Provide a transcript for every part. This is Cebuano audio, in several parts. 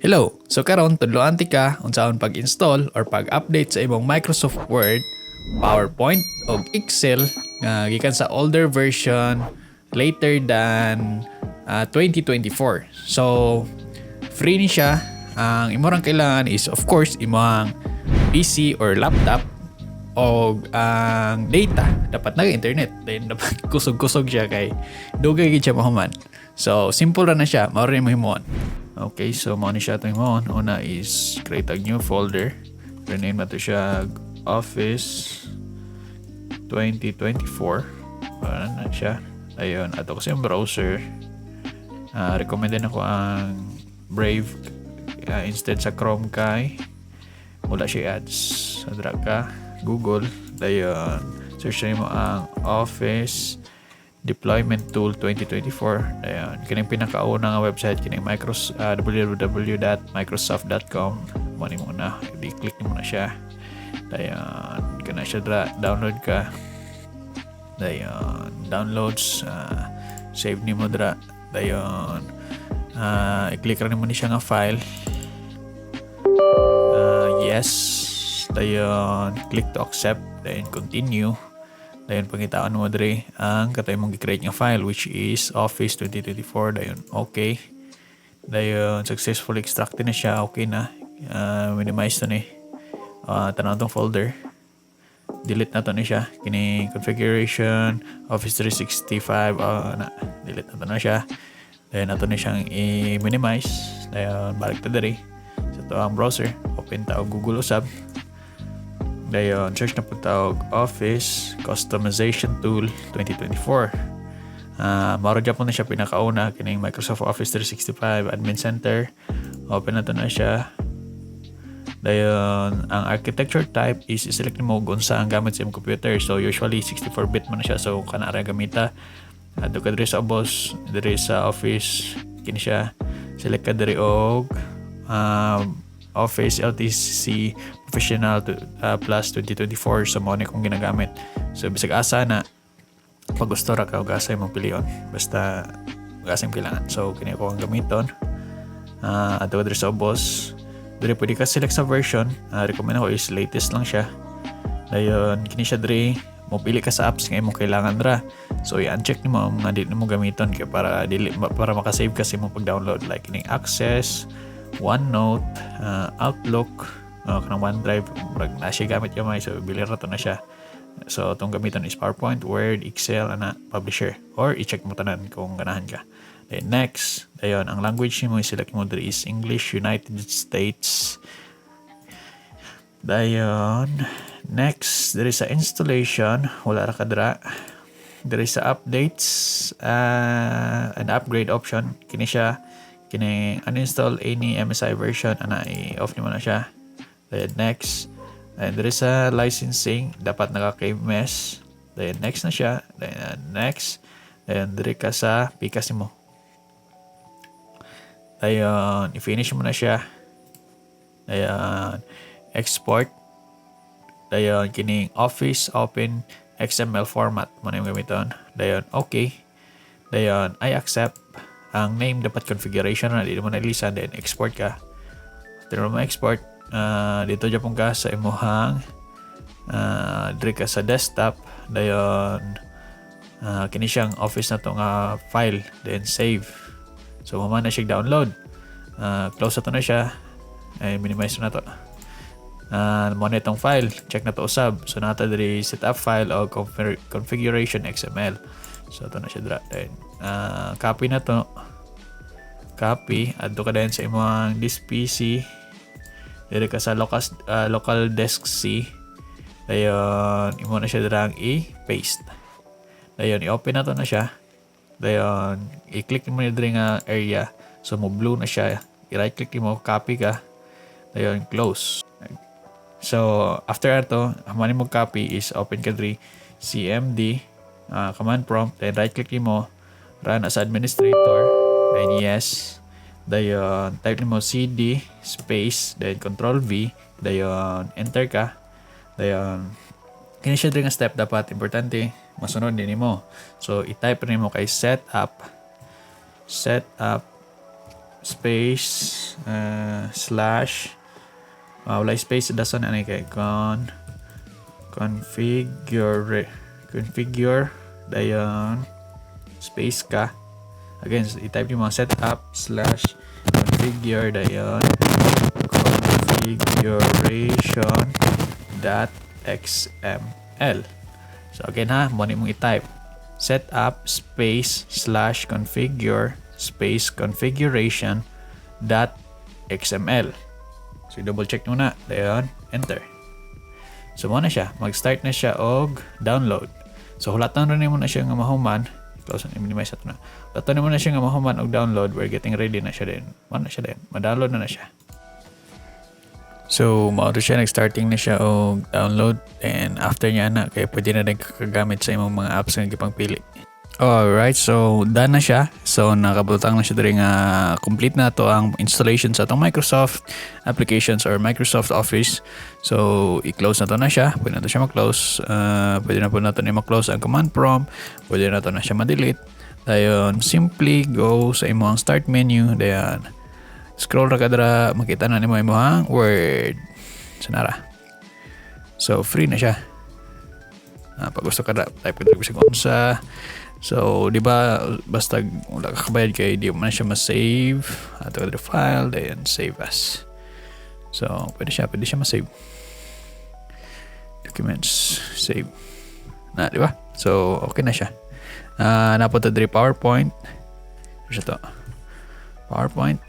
Hello! So karon, tudloan tika unsaon pag-install or pag-update sa imong Microsoft Word, PowerPoint o Excel nga gikan sa older version later than 2024. So free ni siya. Ang imo rang kailangan is, of course, imong PC or laptop o ang data, dapat na internet, then dapat kusog-kusog siya kay dugay gid siya mahuman. So simple ra na siya, mao ra mo himuon. Okay, so mao ni siya atong himuon. Una is create a new folder, rename nato siya Office 2024 para na siya. Ayun, ato kasi yung browser, recommended ako ang Brave instead sa Chrome kay wala siya ads. So dira ka Google, dayon search nimo ang Office Deployment Tool 2024. Dayon kining pinakauna nga website, kining Microsoft, www.microsoft.com mo ni muna. I-click nimo na siya. Dayon kana siya dra, download ka. Dayon downloads, save nimo dra. Dayon i-click ra nimo ni siya nga file, yes. Dayon click to accept, dayon continue. Dayon pangitaan mo diri ang katay mong gi-create nga file, which is Office 2024. Dayon okay. Dayon successfully extracted na siya, okay na. Minimize to ni, tanaw tong folder, delete na to ni siya, kini configuration Office 365, na delete na to na siya. Dayon ato ni siyang i-minimize. Dayon balik ta diri sa to ang browser, open ta og Google usab. Dayon search na pud ta og Office Customization Tool 2024. Mao ra gyapon na siya pinakauna, kining Microsoft Office 365 Admin Center. Open na to na siya. Dayon, ang architecture type is i-select nimo kung unsa ang gamit sa imong computer. So usually 64-bit man na siya. So kana ra gamita. Adto ka diri sa ubos, diri sa Office kini siya. Select ka diri og Office LTC Professional to, Plus 2024. So mao ni kong ginagamit. So bisag asa na, pag gusto ra ka og asa imong pilion. Basta asa imong kailangan. So kini ako ang gamiton. Adto ka diri sa ubos. Diri pwede ka select sa version. Recommend ako is latest lang siya. Dayon kini siya diri, mo pili ka sa apps nga imong kailangan ra. So i-uncheck nimo ang mga di nimo gamiton kay para dili para makasave ka sa imong pag-download, like kining Access, OneNote, Outlook, kanang OneDrive, murag na siya gamit gamay, so bili ra to na siya. So atong gamiton is PowerPoint, Word, Excel, ana, Publisher, or i-check mo tanan kung ganahan ka. Then next, dayon ang language nimo i-select mo diri is English United States. Dayon next, diri sa installation, wala ra ka dira. Diri sa updates and upgrade option, kini siya, kini uninstall any MSI version ana, i-off nimo na siya. Then next, and diri sa licensing, dapat naka-KMS. Then next na siya. Then next, then diri ka sa pikas nimo. Dayon i-finish mo na siya. Dayon export. Dayon kining Office Open XML format mo na yung gamiton. Dayon okay. Dayon I accept. Ang name dapat configuration na, dili mo na ilisan. Then export ka. After mo export, dito japon ka sa imuhang, diri ka sa desktop. Dayon kini siyang Office na to nga file, then save. So human na siya download. Close na to na siya ay minimize na to. Mo na itong file, check na to usab. So nata diri setup file o configuration XML. So ito na siya dira. Then copy na to, copy, adto ka din sa imong this PC, diri ka sa local disk C. Dayon imo na siya dira ang i-paste. Dayon i-open na to na siya. Dayon i-click mo ni diri nga area, so mo blue na siya. I-right click mo, copy ka, dayon close. So after ato human mo copy is open ka diri CMD, command prompt, then right click mo, run as administrator, then yes. Dayon type nimo cd space, then control V, dayon enter ka. Dayon kini siya diri nga step, dapat importante masunod din nimo. So i-type nimo kay setup, setup space slash wala space dason ani kay configure configure, dayon space ka. Again, i-type yung mga setup slash configure, dayon configuration.xml. So again ha, mo ni mong i-type: setup space slash configure space configuration.xml. So double check mo na, dayon enter. So mo na siya, mag-start na siya og download. So hulatan rin mo na siya nga mahuman. Close and minimize ato na. Hulatan mo na siya nga mahuman og download. We're getting ready na siya din. Mo na siya din. Ma-download na na siya. So, mao to siya, nag-starting na siya og download, and after niya na kay pwede na din kakagamit sa imong mga apps nga gipangpili. Alright, so done na siya. So nakabutang na siya diri nga complete na to ang installation sa atong Microsoft applications or Microsoft Office. So i-close na to na siya. Pwede na to siya ma-close. Pwede na po nato ni ma-close ang command prompt. Pwede na to na siya ma-delete. Dayon, simply go sa imong start menu. Dayon, scroll ra ka dira, makita na nimo imong Word. So nara. So free na siya. Pag gusto ka type ka dira bisag unsa. So, di ba, basta wala ka kabayad kay di mo na siya ma-save. Ato ka file, then save as. So, pwede siya ma-save. Documents, save. Na, di ba? So, okay na siya. Napunta diri PowerPoint. Siya to. PowerPoint.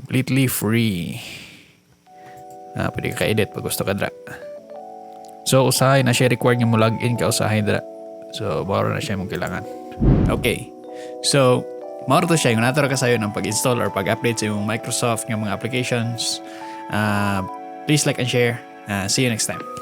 Completely free. Pwede ka edit pag gusto ka dra. So, usahay na siya required nga mo login ka usahay dra. So, mao na siya mong kailangan. Okay. So, mao to siya. Kung nato ra kasayo ng pag-install or pag-update sa imong Microsoft nga mga applications, please like and share. See you next time.